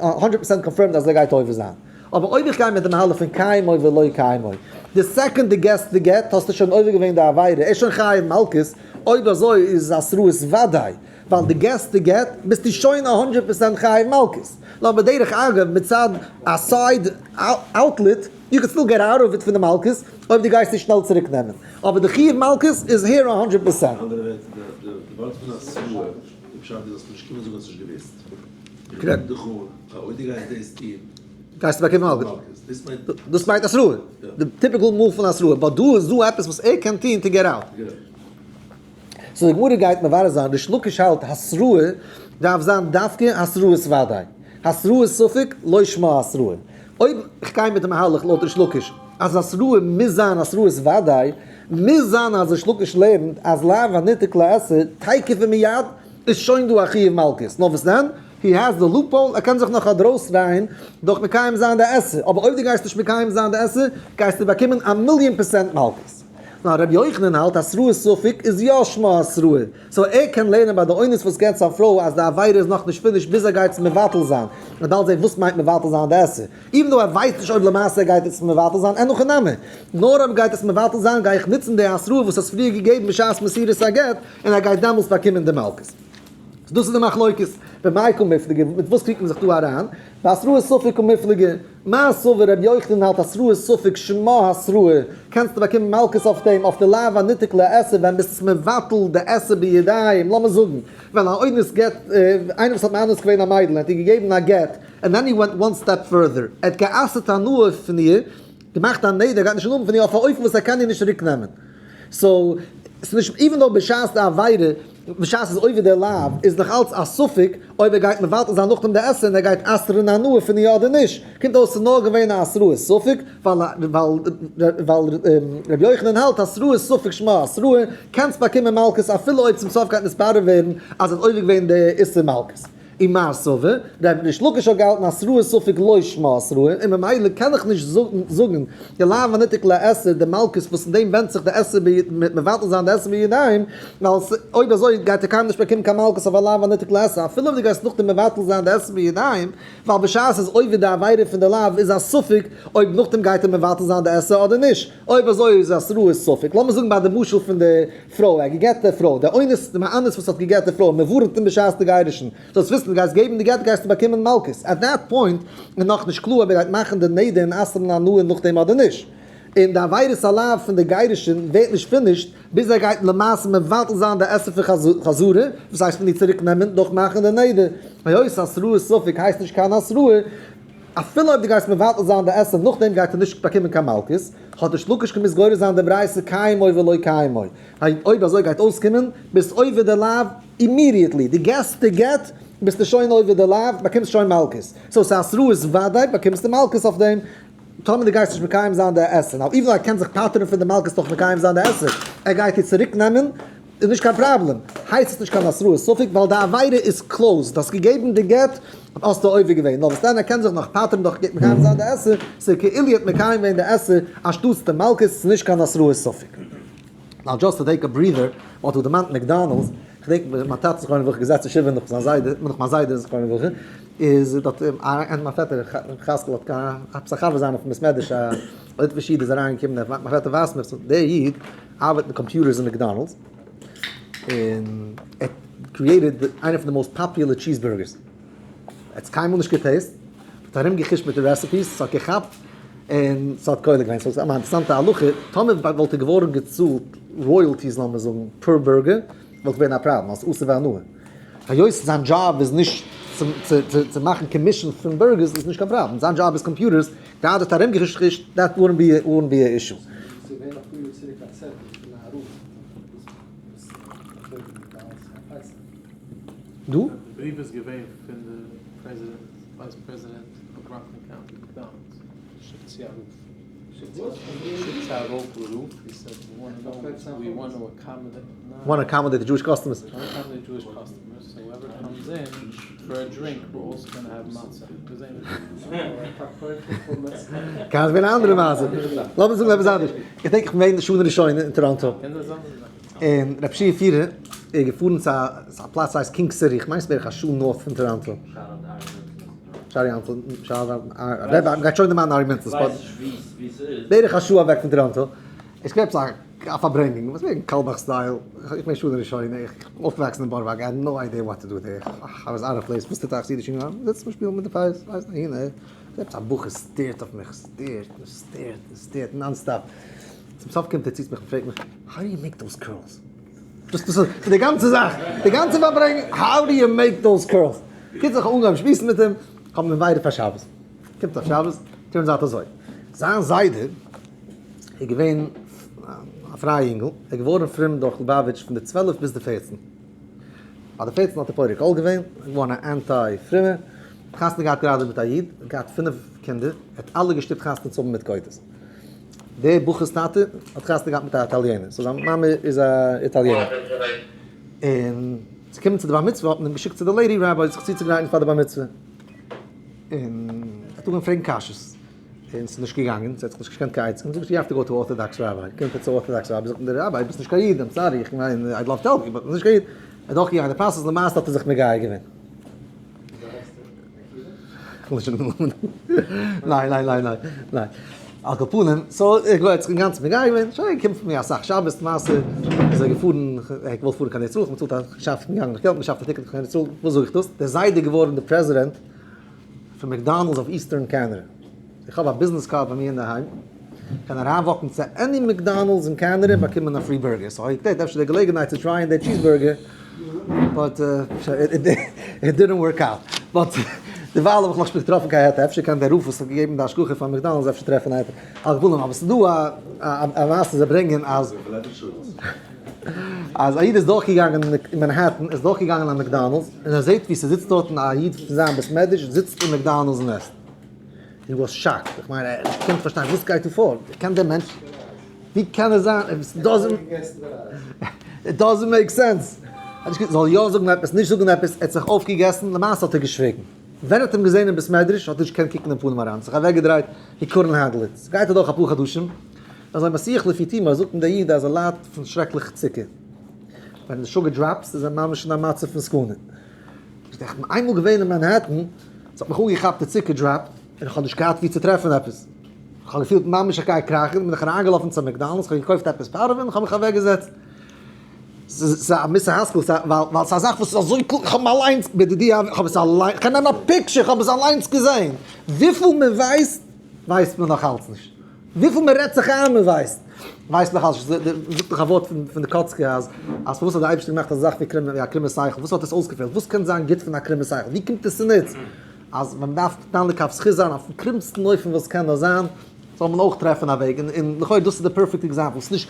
hundred percent confirmed אז ער גייט עובר זיין. אבער אויב איך גיי מיט די מהלך פון קיימו ולא קיימו, די second דו געסט די גט האסטו שוין עובר געווען די עבירה, ער איז שוין חייב מלקות, אויב אזוי איז התראת וודאי. ווייל דו געסט די גט ביסטו שוין א 100% חייב מלקות. נאר בדרך אגב מצד א side outlet, you can still get out of it פון די מלקות, אויב דו גייסט נישט שנעל צוריק נעמען. אבער די חיוב מלקות איז here א 100%. אנדערע ווערטער, די ווארט פון התראה, די פשט איז זאלסט נישט קומען זאגן האסט נישט געוואוסט. איך רעד דיך אן, אויב דו גייסט דאס טון, גייסטו באקומען מלקות. דאס מיינט דאס מיינט התראה. די typical move פון התראה. But דא איז דא עפעס וואס ער קען טון to get out. So די גמרא גייט מברר זיין, ריש לקיש האלט התראה דארף זיין דווקא התראת ודאי. התראת ספק לא שמה התראה. אויב איך גיי מיט דעם מהלך לויט ריש לקיש, אז התראה מוז זיין התראת ודאי, מוז זיין אז ריש לקיש לערנט אז לאו הניתק לעשה תיכף ומיד איז שוין דא א חיוב מלקות. נאר וואס דען? He has the loophole, ער קען זיך נאך ארויסדרייען דורך מקיים זיין די עשה. אבער אויב דו גייסט נישט מקיים זיין די עשה, גייסטו באקומען א מיליאן פראצענט מלקות. נאר רבי יוחנן האלט התראת ספק איז יא שמה התראה. So ער קען לערנען ביי די אונס וואס געבט זיין פרוי אז די עבירה איז נאכנישט finished ביז ער גייט עס מבטל זיין. מען דארף זען וואס מיינט מבטל זיין די עשה. Even though ער ווייסט נישט אויב למעשה ער גייט עס מבטל זיין, אין הכי נמי. נאר אויב גייט עס מבטל זיין גיי איך נוצן די התראה וואס האסט פריער געגעבן בשעת מסירת הגט, און ער גייט דעמאלס באקומען די מלקות. דאס איז די מחלוקת. במאי קמיפלגי, מיט וואס קריגט מען זיך דא אריין? בהתראת ספק קמיפלגי. מר סבר רבי יוחנן האלט התראת ספק שמה התראה, קענסטו באקומען מלקות אויף דעם, אויף די לאו הניתק לעשה, ווען ביסט עס מבטל די עשה בידיים, לאמיר זאגן, ווען א אונס גט, איינער וואס האט מאנס געווען א מיידל, האט איר געגעבן א גט, and then he went one step further, ער האט גע'אסר'ט הנאה פון איר, געמאכט א נדר, גייט נישט הנאה האבן פון איר אויף א אופן וואס ער קען איר נישט צוריק נעמען. So, ס'נישט, even though בשעת די עבירה, בשעת ס'איז עובר די לאו, איז נאך אלץ א ספק אויב ער גייט מבטל זיין נאכדעם די עשה און ער גייט אסר'ן הנאה פון איר אדער נישט. קומט אויס ס'איז נאר געווען א התראת ספק, ווייל רבי יוחנן האלט התראת ספק שמה התראה, קענסט באקומען מלקות אפילו אויב צום סוף גייט נתברר ווערן אז ער האט עובר געווען די איסור מלקות. ומר סבר, ר' ריש לקיש האט געהאלטן התראת ספק לא שמה התראה, און ממילא קען איך נישט זאגן די לאו הניתק לעשה די מלקות וואס אין דעם ווענדט זיך די עשה מיט מבטל זיין די עשה בידיים, ווייל אויב אזוי גייט ער קיינמאל נישט באקומען קיין מלקות אויף א לאו הניתק לעשה אפילו אויב דו גייסט נאכדעם מבטל זיין די עשה בידיים, ווייל בשעת ס'איז עובר די עבירה פון די לאו איז א ספק אויב נאכדעם גייט ער מבטל זיין די עשה אדער נישט, אויב אזוי איז התראת ספק. לאמיר זאגן ביי די משל פון די פרוי, ער האט גע'גט די פרוי, דער אונס, די מאנס וואס האט גע'גט די פרוי, מען ווארנט אים בשעת די גירושין, זאלסט וויסן דו גייסט געבן די גט גייסטו באקומען מלקות, at that point איז נאכנישט קלאר אויב ער גייט מאכן די נדר און אסר'ן הנאה נאכדעם אדער נישט, און די עבירת הלאו פון די גירושין ווערט נישט finished ביז ער גייט למעשה מבטל זיין די עשה פון חזרה, וואס הייסט פון איר צוריק נעמען דורך מאכן די נדר, היות התראת ספק הייסט נישט קיין התראה, אפילו אויב דו גייסט מבטל זיין די עשה נאכדעם גייט ער נישט באקומען קיין מלקות, האט ריש לקיש געמוזט גורס זיין די ברייתא קיימו ולא קיימו, אויב אזוי גייט אויסקומען ביסט עובר די לאו immediately, דו געסט די גט ביסטו שוין עובר די לאו באקומסט שוין מלקות, so ס'איז התראת ודאי באקומסטו מלקות אויף דעם, טאמער דו גייסט נישט מקיים זיין די עשה, now even ער קען זיך פטר'ן פון די מלקות דורך מקיים זיין די עשה, ער גייט איר צוריק נעמען, איז נישט קיין פראבלעם, הייסט עס נישט קיין התראת ספק ווייל די עבירה איז closed, האסט געגעבן די גט האסטו עובר געווען, נאר וואס דען ער קען זיך נאך פטר'ן דורך מקיים זיין די עשה, ס'איז כאילו ער האט מקיים געווען די עשה אנשטאטס די מלקות, ס'איז נישט קיין התראת ספק. Now just to take a breather, מ'האט דא דערמאנט McDonald's, כ'דענק מיין טאטע זכרונו לברכה געזעצן שבעה נאך זיין זיידע, נאך מיין זיידע זכרונו לברכה, איז דארט מיין פעטער חזקאל האט עפעס א חבר זיינער פון בית מדרש א ליטווישע איד איז אריינגעקומען, מיין פעטער ווייזט מיר, דער איד ארבעט מיט computers אין McDonald's, און ער האט created איינע פון די most popular cheese burgers. ער האט עס קיינמאל נישט גע taste, ער האט ארומגעחושט מיט די recipes, ס'האט געכאפט, און ס'האט קולע געווען. So ס'איז א אינטערעסאנטע הלכה, טאמער וואלט ער געווארן געצאלט royalties לאמיר זאגן per burger, וואלט געווען א פראבלעם, ווייל ס'איז אסור בהנאה. היות זיין דזשאב איז נישט צו מאכן commission פון burgers איז נישט קיין פראבלעם, זיין דזשאב איז computers, גראדע האט ארומגעחושט, that wouldn't be a issue. ס'איז געווען אפאר יאר צוריק א צעטל פון א רב וואס האט פארקויפט McDonald's אויף פסח. דא? די בריוו איז געווען פון די פרעזידענט, vice president of Rockland County McDonald's, שיקט צו א רב, שיקט צו א local רב, he said we want to accommodate, want accommodate the Jewish customers. Want accommodate Jewish customers, so whoever comes in for a drink we're also gonna have מצה. קען זיין אן אנדערע מעשה. לאמיר זאגן עפעס אנדערש. איך דענק איך בין געווען אין שנה ראשונה אין טאראנטא. און רב שיע פירער איז געפארן צו א פלאץ הייסט King City, איך מיין ס'איז בערך א שעה north פון טאראנטא. גייט שוין דערמאנען ארי מינצעס. בערך א שעה אוועק פון טאראנטא. עס איז געווען עפעס א. א פארברענגען, וואס וועגן קאלבאך style, איך מיין שנה ראשונה, איך בין אויפגעוואקסן אין בארא פארק, I had no idea what to do there, I was out of place, וואס טוט א חסידיש יונגערמאן? זיצט און שפילט מיט די פיאות, ווייסט אהין אהער, עפעס א בחור stare ט אויף מיך, stare ט און stare ט און stare ט non stop, צום סוף קומט ער צו צו מיך און פרעגט מיך, how do you make those curls? דאס איז די גאנצע זאך, די גאנצע פארברענגען, how do you make those curls? קיצור איך האב אנגעהויבן שמועסן מיט אים, איך האב אים invited פאר שבת, קומט אויף שבת, turns out אזוי, זיין זיידע איז געווען א פרייע יונגל, ער איז געווארן פרום דורך ליובאוויטש פון די 12 ביז די 14, ביי די 14 האט ער פורק עול געווען, געווארן א anti פרומער, חתונה געהאט גראדע מיט א איד, געהאט פינף קינדער, ער האט אלע געשטופט חתונה צו האבן מיט גויטעס. דער בחור'ס טאטע האט חתונה געהאט מיט א איטאליענער, so זיין מאמע איז א איטאליענער. און צו קומען צו די בר מצוה האט מען אים געשיקט צו די lady rabbi זיך צוצוגרייטן פאר די בר מצוה. און ער האט אנגעהויבן פרעגן קשיות, און ס'איז נישט געגאנגען, ס'האט זיך נישט געקענט קיין עצה, זאגט you have to go to Orthodox rabbi, קומט ער צו Orthodox rabbi, זאגט אים דער rabbi, ביסט נישט קיין איד, I'm sorry, איך מיין, I'd love to help you, but ביסט נישט קיין איד. ער איז דורכגעגאנגען די process, למעשה האט ער זיך מגייר געווען. ניין ניין ניין ניין ניין. על כל פנים, so איך גלויב ער האט זיך אינגאנצן מגייר געווען, שוין קומט פון מיר אסאך שבת למעשה איז ער געפארן, ער האט געוואלט פארן קיין ארץ ישראל, איך האב באצאלט א שאף געגאנגען נאך געלט, געשאפט א ticket קיין ארץ ישראל, וואס זאג איך דאס? דער זיידע איז געווארן די פרעזידענט פון McDonald's אויף Eastern Canada, איך האב א business card ביי מיר אינדערהיים, קען אריינוואק ן צו any McDonald's אין קענעדע און באקומען א free burger, so איך געטראכט אפשר די געלעגנהייט צו try ען די cheese burger, but it didn't work out, but דערווייל האב איך נאכנישט געטראפן קיין היתר, אפשר קען דער רב וואס האט געגעבן די השגחה פאר McDonald's אפשר טרעפן א היתר, על כל פנים אבער ס'איז דא א מעשה זיי ברענגען אז אז א איד איז דורכגעגאנגען אין מאנהעטן איז דורכגעגאנגען א McDonald's און ער זעט ווי ס'זיצט דארטן א איד פון זיין בית מדרש זיצט אין McDonald's און עסט. He was shocked, איך מיין ער האט נישט געקענט פארשטיין וואס גייט דא פאר, קען דער מענטש, ווי קען עס זיין, it doesn't make sense, זאל יא זאגן עפעס נישט זאגן עפעס, ער האט זיך אויפגעגעסן, למעשה האט ער געשוויגן, ווען ער האט אים געזען אין בית מדרש האט ער נישט געקענט קוקן אין פנים אריין, זיך אוועקגעדרייט, he couldn't handle it, ס'גייט אדורך אפאר חדשים, אזוי מסיח לפי תומו זאגט אים דער איד אז ער ליידט פון שרעקליכע צוקער, ווען די sugar drops איז ער ממש אין א מצב פון סכנה. איך בין איינמאל געווען אין מאנהעטן, ס'האט מיך אנגעכאפט די צוקער drop, און איך האב נישט געהאט וואו צו טרעפן עפעס. איך האב געפילט ממש איך גיי קראכן, בין איך אריינגעלאפן צו McDonald's, איך האב געקויפט עפעס פארעווע און איך האב מיך אוועקגעזעצט. ס'איז א מוסר השכל, ווייל ס'איז א זאך וואס איז אזוי קלאר, איך האב אליינס, בדידי הוה, איך האב עס אליינס, איך קען נעמען א picture, איך האב עס אליינס געזען. וויפיל מען ווייסט, ווייסט מען נאך אלץ נישט. וויפיל מען רעדט זיך איין מען ווייסט, ווייסט נאך אלץ נישט. זאגט דאך א ווארט פון די קאצקער אז אז פארוואס האט דער אייבערשטער געמאכט אזא זאך ווי קרום ווי א קרומע שכל, וואס האט עס אויסגעפעלט, וואס קען זיין גוט פון א קרומע שכל, ווי קומט עס צוניץ אז ווען מען דארף דן לכף זכות זיין אויפן קרומסטן אופן וואס קען נאר זיין, זאל מען אויך טרעפן א וועג, און לכאו' דאס איז די perfect example, ס'איז נישט,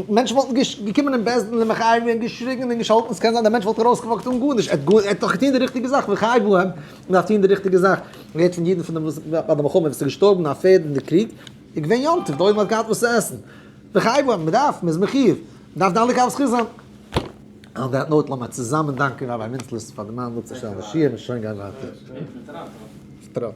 מענטשן וואלטן געקומען אין בית דין און מחייב געווען, געשריגן און געשאלטן, ס'קען זיין דער מענטש וואלט ארויסגעוואקט אן גארנישט, ער האט דאך געטון די ריכטיגע זאך, וחי בהם, מען דארף טון די ריכטיגע זאך. מען הערט פון אידן פון די וואס ביי די מלחמה וואס איז געשטארבן א פערד אין די קריג, איז געווען יום טוב, די עולם האט געהאט וואס צו עסן. וחי בהם, מען דארף, מען איז מחיוב, מען דארף דן לכף זכות זיין. On that note לאמיר צוזאמען דאנקען Rabbi מינצלעס פאר די מעמד אפצושטעלן די שיעור און שוין גיין ווייטער.